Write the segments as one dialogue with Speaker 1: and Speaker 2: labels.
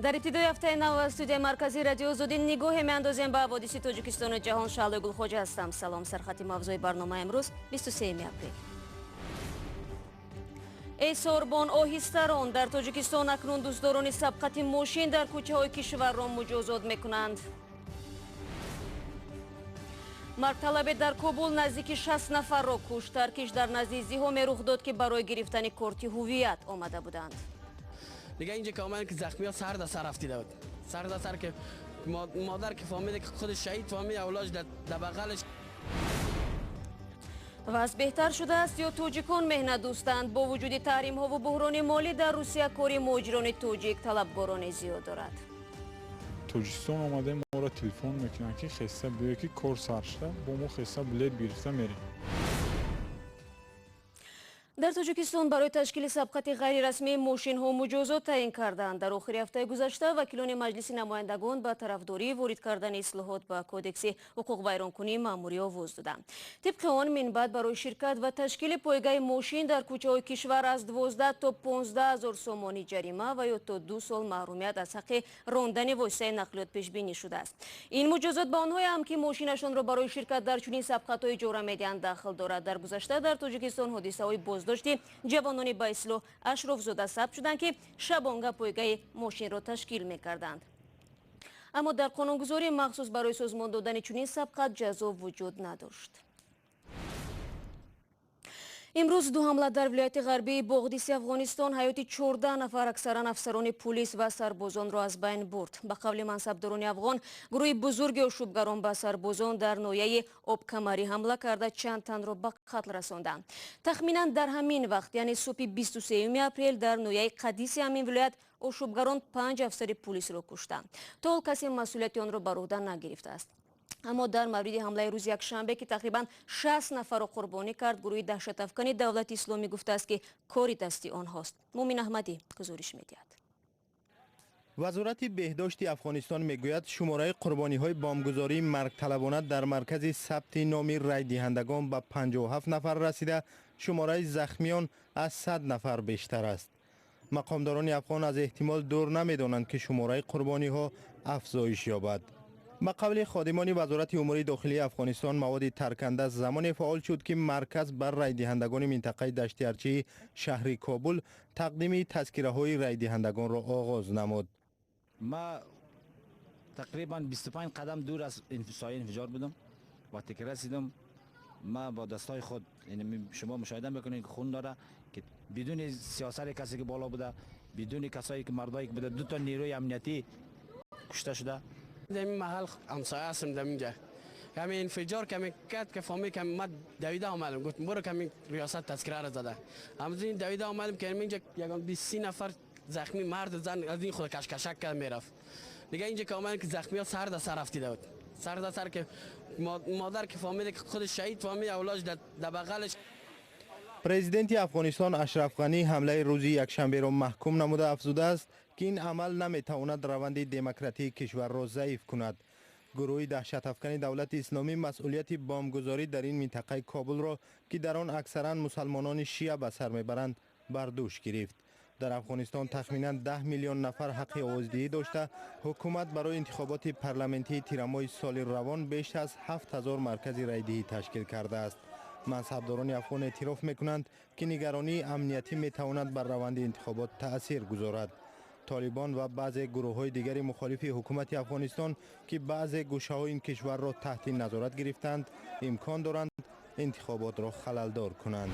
Speaker 1: Дар ибтидои ҳафтаи нав аз студияи марказии Радиои Озодӣ нигоҳе меандозем ба ҳаводиси Тоҷикистону ҷаҳон. Шаҳлои Гулхоҷа ҳастам. Салом. Сархати мавзӯи барнома имрӯз, 23 апрел. Эй сорбон, оҳистарон! Дар Тоҷикистон акнун дӯстдорони сабқати мошин дар кӯчаҳои кишварро муҷозот мекунанд. Маргталабе дар Кобул наздики 60 нафарро кушт. Таркиш дар назди издиҳоме рух дод, ки барои гирифтани корти ҳувият омада буданд.
Speaker 2: Дига инҷа ки омадем, ки захмиҳо сар да сар афтида буд, сар да сар, ки модар ки фаҳмида, ки худаш шаҳид фаҳмид, авлодаш дар бағалаш.
Speaker 1: Вазъ беҳтар шудааст ё тоҷикон меҳнатдӯстанд? Бо вуҷуди таҳримҳову буҳрони молӣ дар Русия кори муҳоҷирони тоҷик талабгорони зиёд дорад.
Speaker 3: Тоҷикистон омадем, моро телефон мекунанд, ки хеста биё, ки кор сар шуда, бо мо хеста билет гирифта мерем.
Speaker 1: Дар Тоҷикистон барои ташкили сабқати ғайрирасмии мошинҳо муҷозот таъин карданд. Дар охири ҳафтаи гузашта вакилони Маҷлиси намояндагон ба тарафдории ворид кардани ислоҳот ба Кодекси ҳуқуқвайронкунии маъмурӣ овоз доданд. Тибқи он, минбаъд барои ширкат ва ташкили пойгаи мошин дар кӯчаҳои кишвар аз 12 то 15 ҳазор сомонӣ ҷарима ва ё то 2 сол маҳрумият аз ҳаққи рондани воситаи нақлиёт пешбинӣ шудааст. Ин муҷозот ба онҳое ҳам, ки мошинашонро барои ширкат дар чунин сабқатҳо иҷора медиҳанд, дахл дорад. Дар гузашта дар Тоҷикистон ҳодисаҳои боздошти ҷавонони ба истилоҳ ашрофзода сабт шуданд, ки шабонга пойгаи мошинро ташкил мекарданд, аммо дар қонунгузории махсус барои созмон додани чунин сабқат ҷазо вуҷуд надошт. Имрӯз ду ҳамла дар вилояти ғарбии Боғдиси Афғонистон ҳаёти 14 нафар, аксаран афсарони пулис ва сарбозонро аз байн бурд. Ба қавли мансабдорони афғон, гурӯҳи бузурги ошӯбгарон ба сарбозон дар ноҳияи Обкамарӣ ҳамла карда, чанд танро ба қатл расонданд. Тахминан дар ҳамин вақт, яъне субҳи 23 апрел, дар ноҳияи Қадиси ҳамин вилоят ошӯбгарон панҷ афсари пулисро куштанд. То ҳол касе масъулияти онро бар уҳда нагирифтааст. Аммо дар мавриди ҳамлаи рӯзи якшанбе, ки тақрибан 60 нафарро қурбонӣ кард, гурӯҳи даҳшатафкани Давлати Исломӣ гуфтааст, ки кори дасти онҳост. Мумин Аҳмадӣ гузориш медиҳад.
Speaker 4: Вазорати беҳдошти Афғонистон мегӯяд, шумораи қурбониҳои бомбгузории маргталабона дар маркази сабти номи райдиҳандагон ба 57 нафар расида, шумораи захмиён аз 100 нафар бештар аст. Мақомдорони афғон аз эҳтимол дур намедонанд, ки шумораи қурбониҳо афзоиш ёбад. Ба қавли ходимони Вазорати умури дохилии Афғонистон, маводи тарканда замоне фаъол шуд, ки марказ бар райдиҳандагони минтақаи Даштиарчии шаҳри Кобул тақдими тазкираҳои райдиҳандагонро оғоз намуд.
Speaker 5: Ма тақрибан 25 қадам дур аз соҳаи инфиҷор будам. Вақте ки расидам, ма бо дастҳои худ, шумо мушоҳида мекунед, ки хун дора, ки бидуни сиёсати касе ки боло буда, бидуни касое ки мардое ки буда, ду та нерӯи амниятӣ кушта шуда.
Speaker 2: Дар ин маҳал ҳамсоя ҳастем. Дар инҷа ками инфиҷор ками кард, ки фаҳмид, ками ман давида омадам, гуфтам, буро, ками риёсат тазкира зада. Ҳамзин давида омадам, ки инҷа ягон 20 нафар захмӣ, мард, зан, аз ин худ кашкашак кард мерафт. Дига инҷа ки омадем, ки захмиҳо сар да сар афтида буд, сар да сар, ки модар ки фаҳмида, ки худаш шаҳид фаҳмид, авлодаш дар бағалаш.
Speaker 4: Президенти Афғонистон Ашраф Ғанӣ ҳамлаи рӯзи якшанберо маҳкум намуда, афзудааст, ки ин амал наметавонад раванди демократии кишварро заиф кунад. Гурӯҳи даҳшатафкани Давлати Исломӣ масъулияти бомбгузорӣ дар ин минтақаи Кобулро, ки дар он аксаран мусалмонони шия ба сар мебаранд, бар дӯш гирифт. Дар Афғонистон тахминан 10 миллион нафар ҳаққи овоздиҳӣ дошта, ҳукумат барои интихоботи парламентии тирамоҳи соли равон беш аз 7000 маркази райдиҳӣ ташкил кардааст. Мансабдорони афғон эътироф мекунанд, ки нигаронии амниятӣ метавонад бар раванди интихобот таъсир гузорад. Толибон ва баъзе гурӯҳҳои дигари мухолифи ҳукумати Афғонистон, ки баъзе гӯшаҳои ин кишварро таҳти назорат гирифтаанд, имкон доранд интихоботро халалдор кунанд.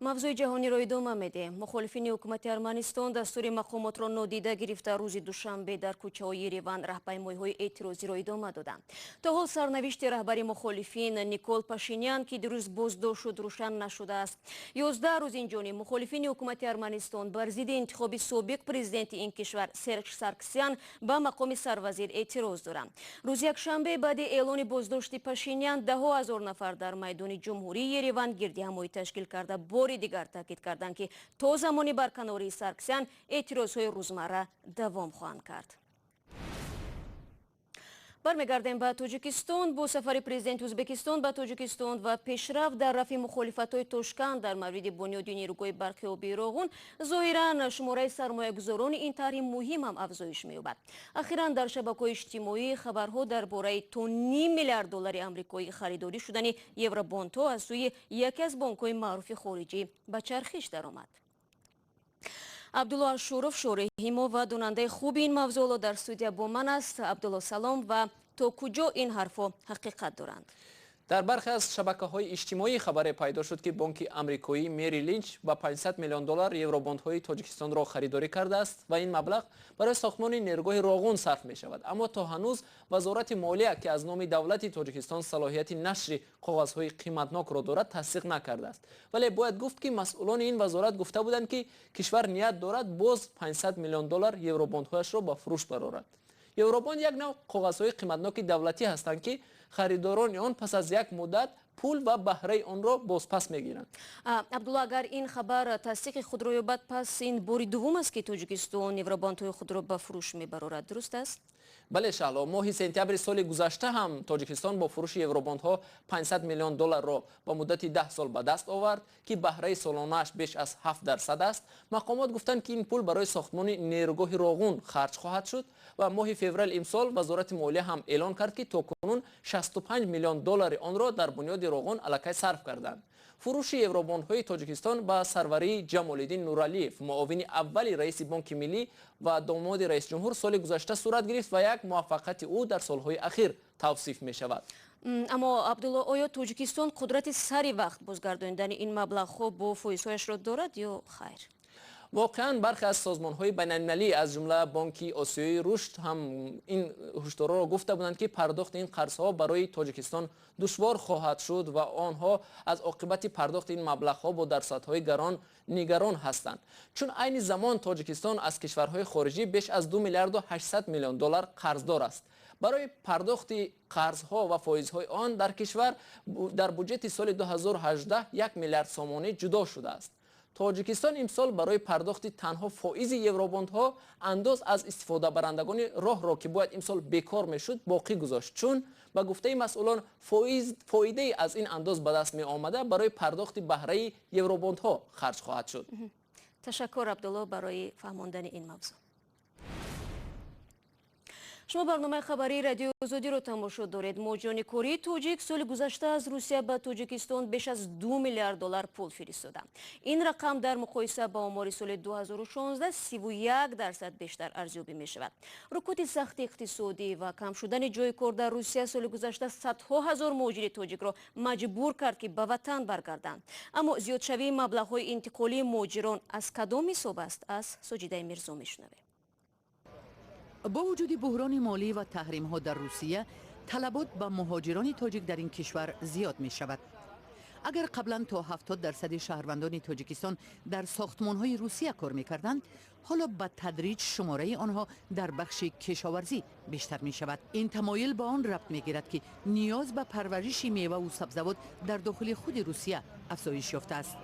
Speaker 1: Мавзӯи ҷаҳониро идома медиҳем. Мухолифини ҳукумати Арманистон дастури мақомотро нодида гирифта, рӯзи душанбе дар кӯчаҳои Ереван раҳпаймоиҳои эътирозиро идома доданд. То ҳол сарнавишти раҳбари мухолифин Никол Пашинян, ки дирӯз боздошт шуд, рӯшан нашудааст. 11 рӯз инҷониб мухолифини ҳукумати Арманистон бар зидди интихоби собиқ президенти ин кишвар Серж Сарксян ба мақоми сарвазир эътироз доранд. Рӯзи якшанбе баъди эълони боздошти Пашинян даҳо ҳазор нафар дар майдони Ҷумҳурии Ереван гирдиҳамоӣ ташкил карда, бори дигар таъкид карданд, ки то замони барканории Сарксян эътирозҳои рӯзмарра давом хоҳанд кард. Бармегардем ба Тоҷикистон. Бо сафари президенти Ӯзбекистон ба Тоҷикистон ва пешрафт дар рафъи мухолифатҳои Тошканд дар мавриди бунёди нерӯгоҳи барқи обии Роғун, зоҳиран шумораи сармоягузорони ин тарҳи муҳим ҳам афзоиш меёбад. Ахиран дар шабакаҳои иҷтимоӣ хабарҳо дар бораи то ним миллиард доллари амрикоӣ харидорӣ шудани евробондҳо аз сӯи яке аз бонкҳои маъруфи хориҷӣ ба чархиш даромад. Абдулло Ашуров, шореҳи мо ва донандаи хуби ин мавзӯъ, дар студия бо ман аст. Абдулло, салом, ва то куҷо ин ҳарфҳо ҳақиқат доранд?
Speaker 6: Дар бархе аз шабакаҳои иҷтимоӣ хабаре пайдо шуд, ки бонки амрикоӣ Мери Линч ба 500 миллион доллар евробондҳои Тоҷикистонро харидорӣ кардааст ва ин маблағ барои сохтмони нерӯгоҳи Роғун сарф мешавад. Аммо то ҳанӯз Вазорати молия, ки аз номи давлати Тоҷикистон салоҳияти нашри коғазҳои қиматнокро дорад, тасдиқ накардааст. Вале бояд гуфт, ки масъулони ин вазорат гуфта буданд, ки кишвар ният дорад боз 500 миллион доллар евробондҳояшро ба фурӯш барорад. Евробонд як навъ коғазҳои қиматноки давлатӣ ҳастанд, ки харидорони он пас аз як муддат пул ва баҳраи онро бозпас мегиранд.
Speaker 1: Абдулло, агар ин хабар тасдиқи худро ёбад, пас ин бори дуввум аст, ки Тоҷикистон евробондҳои худро ба фурӯш мебарорад, дуруст аст?
Speaker 6: Бале, Шаҳло, моҳи сентябри соли гузашта ҳам Тоҷикистон бо фурӯши евробондҳо 500 миллион долларро ба муддати 10 сол ба даст овард, ки баҳраи солонааш беш аз 7% аст. Мақомот гуфтанд, ки ин пул барои сохтмони нерӯгоҳи Роғун харҷ хоҳад шуд ва моҳи феврали имсол Вазорати молия ҳам эълон кард, ки то кунун 65 миллион доллари онро дар бунёди Роғун аллакай сарф карданд. Фурӯши евробондҳои Тоҷикистон ба сарварии Ҷамолиддин Нуралиев, муовини аввали раиси Бонки миллӣ ва домоди раисҷумҳур, соли гузашта сурат гирифт ва як муваффақияти ӯ дар солҳои ахир тавсиф мешавад.
Speaker 1: Аммо, Абдулло, оё Тоҷикистон қудрати сари вақт бозгардонидани ин маблағҳо бо фоизҳояшро дорад ё хайр?
Speaker 6: Воқеан, бархе аз созмонҳои байналмилалӣ, аз ҷумла Бонки Осиёии рушд, ҳам ин ҳушдорҳоро гуфта буданд, ки пардохти ин қарзҳо барои Тоҷикистон душвор хоҳад шуд ва онҳо аз оқибати пардохти ин маблағҳо бо дарсадҳои гарон нигарон ҳастанд, чун айни замон Тоҷикистон аз кишварҳои хориҷӣ беш аз 2 миллиарду 800 миллион доллар қарздор аст. Барои пардохти қарзҳо ва фоизҳои он дар кишвар дар буҷети соли 2018 1 миллиард сомонӣ ҷудо шудааст. Тоҷикистон имсол барои пардохти танҳо фоизи евробондҳо андоз аз истифодабарандагони роҳро, ки бояд имсол бекор мешуд, боқӣ гузошт, чун ба гуфтаи масъулон фоидаи аз ин андоз ба даст меомада барои пардохти баҳраи евробондҳо харҷ хоҳад шуд.
Speaker 1: Ташаккур, Абдулло, барои фаҳмондани ин мавзӯъ. Шумо барномаи хабарии Радиои Озодиро тамошо доред. Муҳоҷирони кории тоҷик соли гузашта аз Русия ба Тоҷикистон беш аз 2 миллиард доллар пул фиристоданд. Ин рақам дар муқоиса ба омори соли 2016 31% бештар арзёбӣ мешавад. Рукуди сахти иқтисодӣ ва кам шудани ҷои кор дар Русия соли гузашта садҳо ҳазор муҳоҷири тоҷикро маҷбур кард, ки ба ватан баргарданд. Аммо зиёдшавии маблағҳои интиқолии муҳоҷирон аз кадом ҳисоб аст, аз Соҷидаи Мирзо мешунавем.
Speaker 7: Бо вуҷуди буҳрони молӣ ва таҳримҳо дар Русия, талабот ба муҳоҷирони тоҷик дар ин кишвар зиёд мешавад. Агар қаблан то 70 дарсади шаҳрвандони Тоҷикистон дар сохтмонҳои Русия кор мекарданд, ҳоло ба тадриҷ шумораи онҳо дар бахши кишоварзӣ бештар мешавад. Ин тамоил ба он рабт мегирад, ки ниёз ба парвариши меваву сабзавот дар дохили худи Русия афзоиш ёфтааст.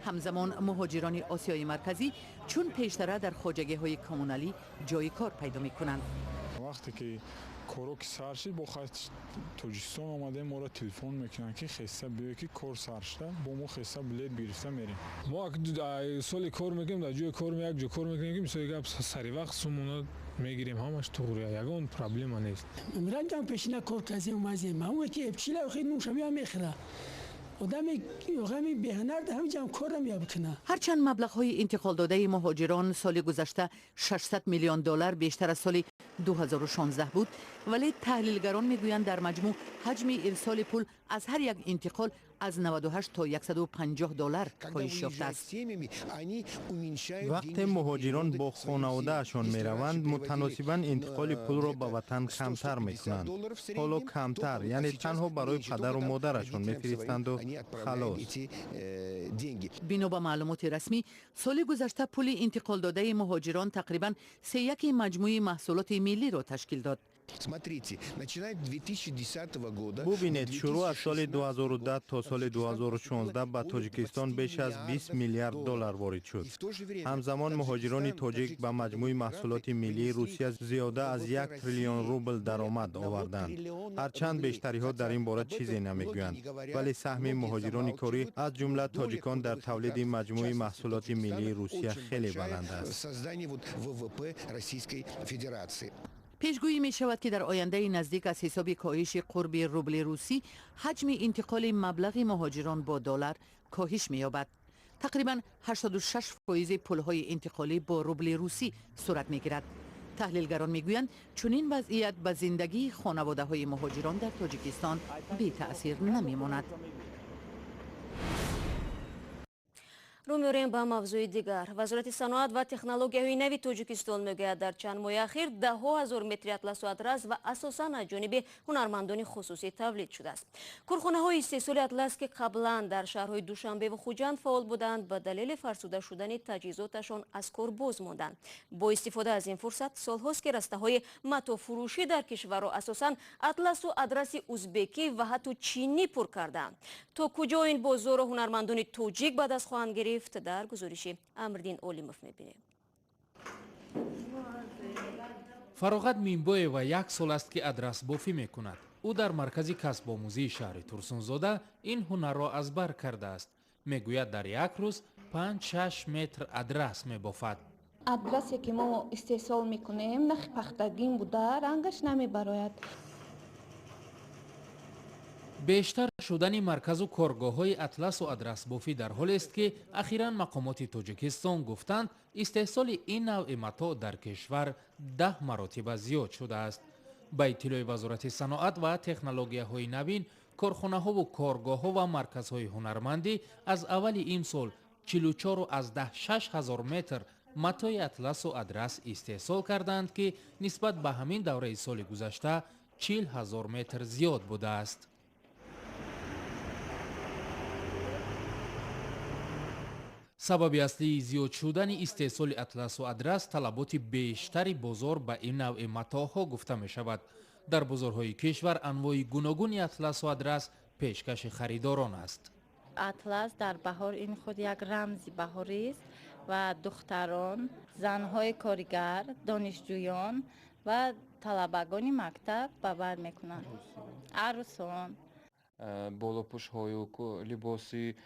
Speaker 7: Ҳамзамон муҳоҷирони Осиёи Марказӣ чун пештара дар хоҷагиҳои коммуналӣ ҷои кор пайдо мекунанд.
Speaker 3: Вақте ки коро ки сар шид, бо хай Тоҷикистон омадем, моро телефон мекунанд, ки хеста биё, ки кор сар шуда. Бо мо хеста билет гирифта мерем.
Speaker 8: Мо соли кор мекунем, дар ҷои кор як ҷо кор мекунем, ки мисоли гап, сари вақт сумона мегирем, ҳамаш туғри, ягон проблема нест.
Speaker 9: Ранҷам пешина кор казем, омазем, ҳамон ки эпчила охи нӯшамия мехӯра, одами ғами беҳунар ҳамиҷам кор намеябкуна.
Speaker 7: Ҳарчанд маблағҳои интиқолдодаи муҳоҷирон соли гузашта 600 миллион доллар бештар аз соли 2016 буд, вале таҳлилгарон мегӯянд, дар маҷмӯъ ҳаҷми ирсоли пул аз ҳар як интиқол аз 98 то 150 доллар коҳиш ёфтааст.
Speaker 4: Вақте муҳоҷирон бо хонаводаашон мераванд, мутаносибан интиқоли пулро ба ватан камтар мекунанд. Ҳоло камтар, яъне танҳо барои падару модарашон мефиристанду халос.
Speaker 7: Бино ба маълумоти расмӣ, соли гузашта пули интиқолдодаи муҳоҷирон тақрибан сеяки маҷмӯи маҳсулоти миллиро ташкил дод.
Speaker 10: Смотрите, начиная с 2010 года...
Speaker 4: Бубинед, шурӯъ аз соли 2010 то соли 2016 ба Тоҷикистон беш аз 20 миллиард доллар ворид шуд. Ҳамзамон муҳоҷирони тоҷик ба маҷмӯи маҳсулоти миллии Русия зиёда аз 1 триллион рубл даромад оварданд. Ҳарчанд бештариҳо дар ин бора чизе намегӯянд, вале саҳми муҳоҷирони корӣ аз ҷумла тоҷикон дар тавлиди маҷмӯи маҳсулоти миллии Русия хеле баланд аст.
Speaker 7: Пешгӯӣ мешавад, ки дар ояндаи наздик аз ҳисоби коҳиши қурби рубли русӣ ҳаҷми интиқоли маблағи муҳоҷирон бо доллар коҳиш меёбад. Тақрибан 86% пулҳои интиқолӣ бо рубли русӣ сурат мегирад. Таҳлилгарон мегӯянд, чунин вазъият ба зиндагии хонаводаҳои муҳоҷирон дар Тоҷикистон бетаъсир намемонад.
Speaker 1: Рӯ меорем ба мавзӯи дигар. Вазорати саноат ва технологияҳои нави Тоҷикистон мегӯяд, дар чанд моҳи ахир даҳҳо ҳазор метри атласу адрас ва асосан аз ҷониби ҳунармандони хусусӣ тавлид шудааст. Корхонаҳои истеҳсоли атлас, ки қаблан дар шаҳрҳои Душанбе ва Хуҷанд фаъол буданд, ба далели фарсуда шудани таҷҳизоташон аз кор боз монданд. Бо истифода аз ин фурсат солҳост, ки растаҳои матоъфурӯшӣ дар кишварро асосан атласу адраси узбекӣ ва ҳатто чинӣ пур карданд. То куҷо ин бозорро ҳунармандони тоҷик ба даст хоҳанд гирифт, дар гузориши Амриддин Олимов мебинем.
Speaker 11: Фароғат Минбоева як сол аст, ки адрасбофӣ мекунад. Ӯ дар маркази касбомӯзии шаҳри Турсунзода ин ҳунарро аз бар кардааст. Мегӯяд, дар як рӯз 5-6 метр адрас мебофад.
Speaker 12: Адрасе, ки мо истеҳсол мекунем, нахи пахтагин буда, рангаш намебарояд.
Speaker 11: Бештар шудани марказу коргоҳҳои атласу адрасбофӣ дар ҳолест, ки ахиран мақомоти Тоҷикистон гуфтанд, истеҳсоли ин навъи матоъ дар кишвар 10 маротиба зиёд шудааст. Ба иттилои Вазорати саноат ва технологияҳои навин, корхонаҳову коргоҳҳо ва марказҳои ҳунармандӣ аз аввали имсол 44,6 ҳазор метр матои атласу адрас истеҳсол карданд, ки нисбат ба ҳамин давраи соли гузашта 40 ҳазор метр зиёд будааст. Сабаби аслии зиёд шудани истеҳсоли атласу адрас талаботи бештари бозор ба ин навъи матоъҳо гуфта мешавад. Дар бозорҳои кишвар анвои гуногуни атласу адрас пешкаши харидорон аст.
Speaker 13: Атлас дар баҳор ин худ як рамзи баҳорист ва духтарон, занҳои коригар, донишҷӯён ва талабагони мактаб ба бар мекунанд. Арӯсон.
Speaker 14: Болопӯшҳою либоси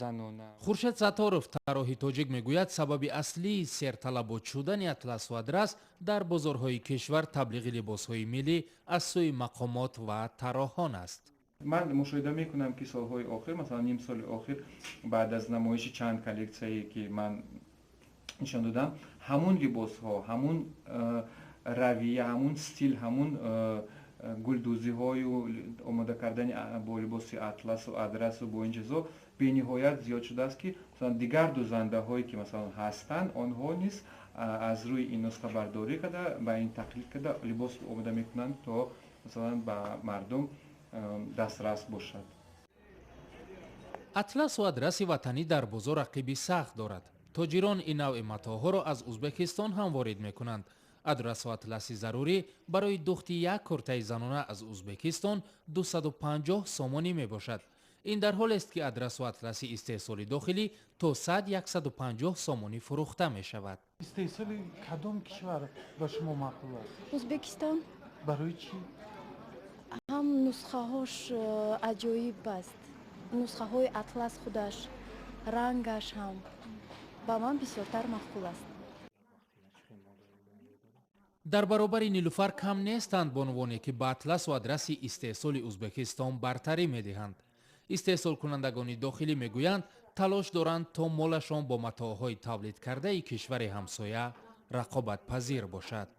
Speaker 14: занона.
Speaker 11: Хуршед Сатторов, тарроҳи тоҷик, мегӯяд, сабаби аслии серталабот шудани атласу адрас дар бозорҳои кишвар таблиғи либосҳои миллӣ аз сӯи мақомот ва тарроҳон аст.
Speaker 14: Ман мушоҳида мекунам, ки солҳои охир, масалан ним соли охир, баъд аз намоиши чанд коллексияе, ки ман нишон додам, ҳамун либосҳо, ҳамун равия, ҳамун стил, ҳамун гулдӯзиҳою омода кардани бо либоси атласу адрасу бо ин чизҳо бениҳоят зиёд шудааст, ки масалан дигар дӯзандаҳое, ки масалан ҳастанд, онҳо низ аз рӯи ин нусхабардорӣ карда, ба ин тақлид карда либос омода мекунанд, то масалан ба мардум дастрас бошад.
Speaker 11: Атласу адраси ватанӣ дар бозор рақиби сахт дорад. Тоҷирон ин навъи матоъҳоро аз Узбекистон ҳам ворид мекунанд. Адрасу атласи зарурӣ барои духти як куртаи занона аз Узбекистон 250 сомонӣ мебошад. Ин дар ҳолест, ки адрасу атласи истеҳсоли дохилӣ то 100-150 сомонӣ фурӯхта мешавад.
Speaker 15: Истеҳсоли кадом кишвар ба шумо маъқул аст?
Speaker 16: Узбекистон.
Speaker 15: Барои чӣ?
Speaker 16: Ҳам нусхаҳош аҷоиб аст, нусхаҳои атлас худаш, рангаш ҳам ба ман бисёртар маъқул аст.
Speaker 11: Дар баробари Нилуфар кам нестанд бонувоне, ки ба атласу адраси истеҳсоли Узбекистон бартарӣ медиҳанд. Истеҳсолкунандагони дохилӣ мегӯянд, талош доранд, то молашон бо матоъҳои тавлидкардаи кишвари ҳамсоя рақобатпазир бошад.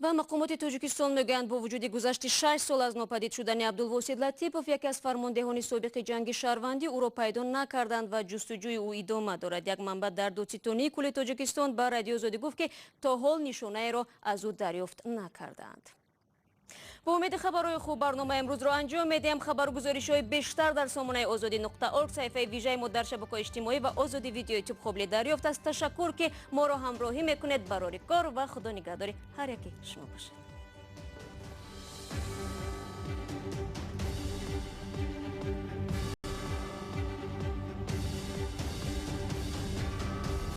Speaker 1: Ва мақомоти Тоҷикистон мегӯянд, бо вуҷуди гузашти 6 сол аз нопадид шудани Абдулвосид Латипов, яке аз фармондеҳони собиқи ҷанги шаҳрвандӣ, ӯро пайдо накарданд ва ҷустуҷӯи ӯ идома дорад. Як манбаъ дар додситонии кулли Тоҷикистон ба Радиои Озодӣ гуфт, ки то ҳол нишонаеро аз ӯ дарёфт накардаанд. Бо умеди хабарҳои хуб барномаи имрӯзро анҷом медиҳем. Хабару гузоришҳои бештар дар сомонаи озодӣ.орг, саҳифаи вижаи мо дар шабакаҳои иҷтимоӣ ва Озодӣ Видео Ютуб қобили дарёфт аст. Ташаккур, ки моро ҳамроҳӣ мекунед. Барори кор ва Худо нигаҳдори ҳар яки шумо бошад.